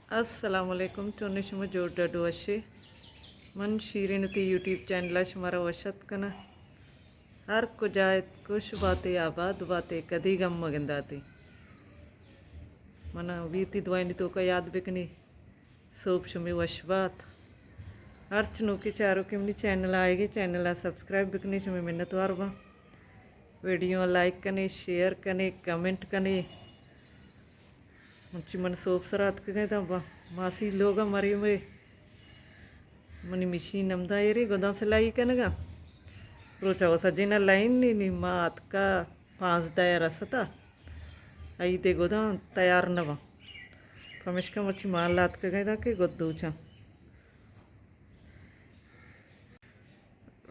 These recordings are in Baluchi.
السلام علیکم، چون شما؟ جوڑ ڈڈ وشے؟ من شیرین تی یوٹیوب چینل ءَ شمارا وش ات کناں۔ ہر کجا ات، خوش باتے، آباد باتے، کدی غم مگنداتے۔ منا ویتی دعائنی توکا یاد بکنی۔ سوب شمی وش بات۔ ہرچ نوکی چاروکے منی چینل آئیگے، چینل ءَ سبسکرائب بکنی، شمی منتوار باں۔ ویڈیو لائک کنے، شیئر کنے، کمنٹ کنے۔ مرچی من سوب سرا اتکگیں داں با ماسی لوگا، مریم ءَ منی مشین ہمدا ایرے گداں سلائی کنگا۔ روچا و سجینا لائن نی، نی ما اتکا پانزدہ ءَ رستا، عید ءِ گداں تیار نہ باں۔ پمیشکا مرچی مال اتکگیں داں کہ گد دوچاں۔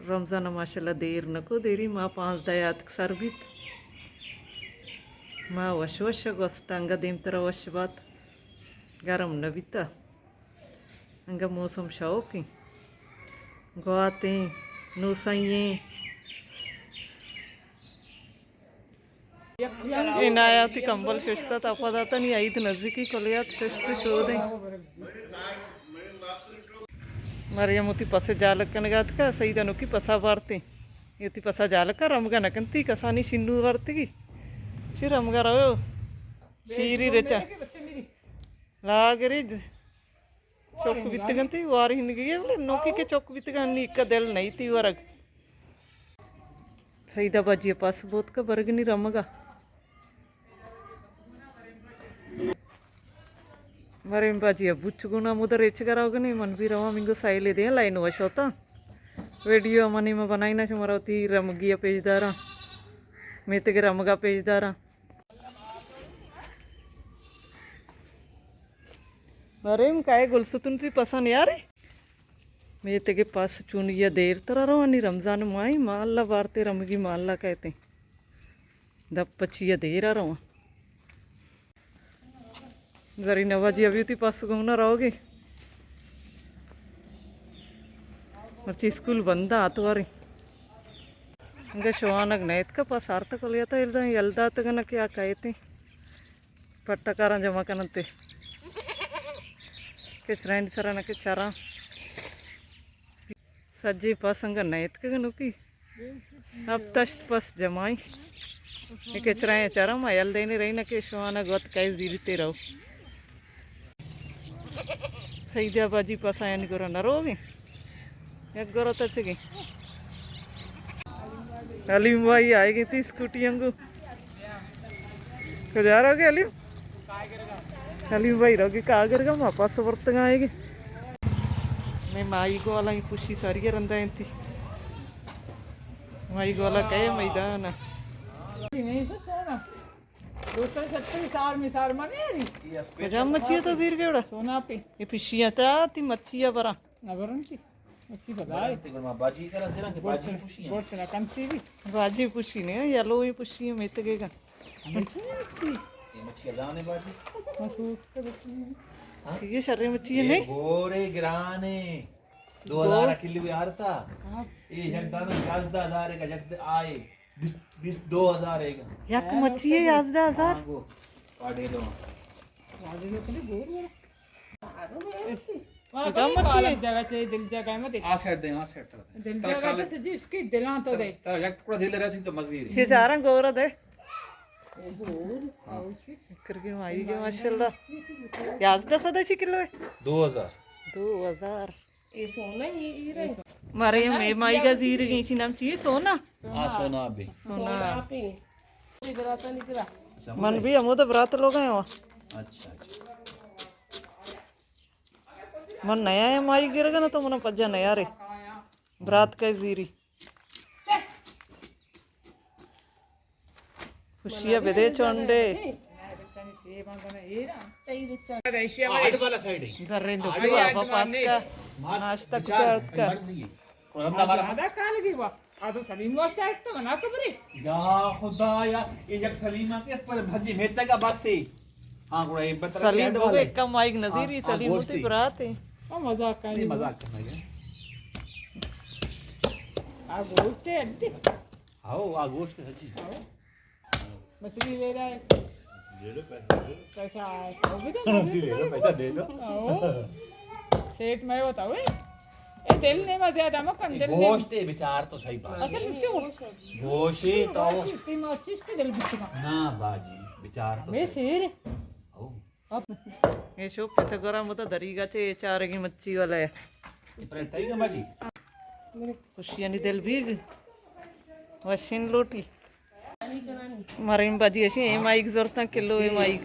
رمضان ءَ ماشاءاللہ دیر نہ کو، دیری ماہ پانزدہ ءَ اتک سر بیت۔ ماہ وش وش ءَ گوست، انگہ دیمترا وش بات، گرم نہ بیتا۔ انگہ موسم شوقیں، گواتیں، نوسائیں۔ اے نایا وتی کمبل ششتہ تا پدا تنی عید نزیکی، کلیات ششت شودیں۔ مریم وتی پس جالک کنگا اتکا، سعید انوکی پسا بارتیں۔ اے وتی پسا جالکا رمگا نکنتی، کسانی شنو بارتگی۔ شی رمگا رو، شیری رچا۔ لاگری چک بیتگنتی، وارینگی، بلے نوکی کہ چک بیتگن، نی کا دل نہیں تی ورگ۔ سعیدہ باجی پاس بوت کا برگنی رمگا۔ مریم باجی ابوچ گونا مدر ریچ گراوگنی، من بھی رواں، منگو سائلے دے لائن وشوتا۔ ویڈیو منی ما بنائینا، شمارا وتی رمگی پیش داراں، میتگ رمگا پیش داراں۔ مریم کائے گلستون تی پسا نیارے؟ میتگے پس چونی یا دیر ترا روانی، رمضان ماہی، مالا بارتے رمگی مالا کہتے۔ دپ پچی یا دیر روان۔ زرینہ باجی ابھی تی پس گونا روگے۔ مرچی اسکول بند آ، اتوارے۔ انگا شوانگ نیت کا پس آرتا کلیتا، یلدا، یلدا تگنا کیا کہتے۔ پٹکاراں جمع کننتے۔ کچرانی سرا نہ کہ چراں۔ سجے پس انگا نیتکگ نوکی۔ ہپت ہشت پس جمائی۔ اے کچرائیں چراں ما یل دینے رہی نہ کہ شوانا گوت کئے زیرتے رو۔ سعیدہ باجی پسا یعنی گورا نہ روگے۔ یک گورا تچگے۔ حلیم بھائی آئے گئے تھی اسکوٹی انگو۔ کجا روگے حلیم؟ حلیم بھائی روگے کاگرگا، ما پاس ورتگا آئے گئے۔ میں مائی گوالا ہی پوشی ساری رندا انتی۔ مائی گوالا کئے میدان۔ نہیں سو سونا۔ دو سو ستر سال میں سال منے ری۔ کجا مچھی تو زیر گڑا؟ سونا پہ۔ یہ پشیا تا تی مچھی برا۔ نہ برن تی۔ مچھی بدا ہے۔ برن تی گڑا باجی کرا دیرا کہ باجی پوشی ہیں۔ گوشت نہ کنتی بھی۔ باجی پوشی نے، یلو ہی پوشی ہے میتگے گا۔ مچھی، مچھی۔ یہ مچھی ازانے باجی۔ مسعود کے بچے ہیں۔ ہاں؟ یہ شرے مچھی ہے یہ نہیں؟ گورے گرانے۔ دو ہزار کلو یار تھا۔ ہاں۔ یہ یک دانہ یازدہ ہزار کا، یک آئے۔ بیست، بیست، دو ہزار ہے گا۔ یک مچھی ہے یازدہ ہزار۔ ہاں، گو۔ پاڑے دو۔ پاڑے دو کلی گور گور۔ کجا مچھی ہے؟ جگہ چاہیے، دل جگہ مت۔ آ سائیڈ دے، آ سائیڈ طرف۔ دل جگہ تو سجی اس کی دلاں تو دے۔ ترا یک ٹکڑا دل رہا سی تو مزگی۔ شی چاراں گورا دے۔ گور۔ ہاں۔ کرگی مائی گی ماشاءاللہ۔ یازدہ سو دا شی کلو ہے؟ دو ہزار۔ دو ہزار۔ اے سونا، اے، اے رنگ۔ مریم، اے مائی گا زیرگی، چی نام چی؟ سونا؟ ہاں، سونا بھی۔ سونا۔ سونا بھی۔ من بھی ہمود برات لوگ ہیں وہاں۔ اچھا، اچھا۔ من نیا ہے مائی گرگا نا تو من پجا نیا رے۔ برات کا زیری۔ خوشیا بدے چونڈے۔ زرین ڈبو آبا پات کا ناشتہ کتا ارت کا۔ زیادہ کال گی وا۔ آ تو سلیم واسطہ ایک تو منا تو بری۔ یا خدا یا، یہ یک سلیم اس پر بھجی میتگا بس ہے۔ ہاں، گڑا یہ بتر سلیم بوگے کم آئیگ نظیری، سلیم ہوتی برات ہے۔ او مذاق کا نہیں، مذاق کرنا ہے۔ آ گوشت ہے، انتی۔ آؤ، آ گوشت ہے جی۔ مچھلی لے رہا ہے۔ پیسہ آئے تو بھی دے دو۔ جی، لے لو، پیسہ دے دو۔ آؤ۔ سیٹ میں بتاؤ، اے۔ اے دل نے مزے آدم کن دل نے۔ گوشت ہے، بچار تو صحیح بات۔ اصل چو۔ گوشی تو۔ چیز کی ماں، چیز کی دل بچنا۔ نا باجی، بچار تو میں صحیح۔ سیر۔ او۔ اے شو پتہ گورا مت دریگا چے چارگی مچی والا ہے۔ یہ پرنٹ تئی گا باجی؟ خوشی انی دل بیگ۔ وشین لوٹی۔ مریم باجی اشی اے مائیگ زورتاں کلو اے مائیگ۔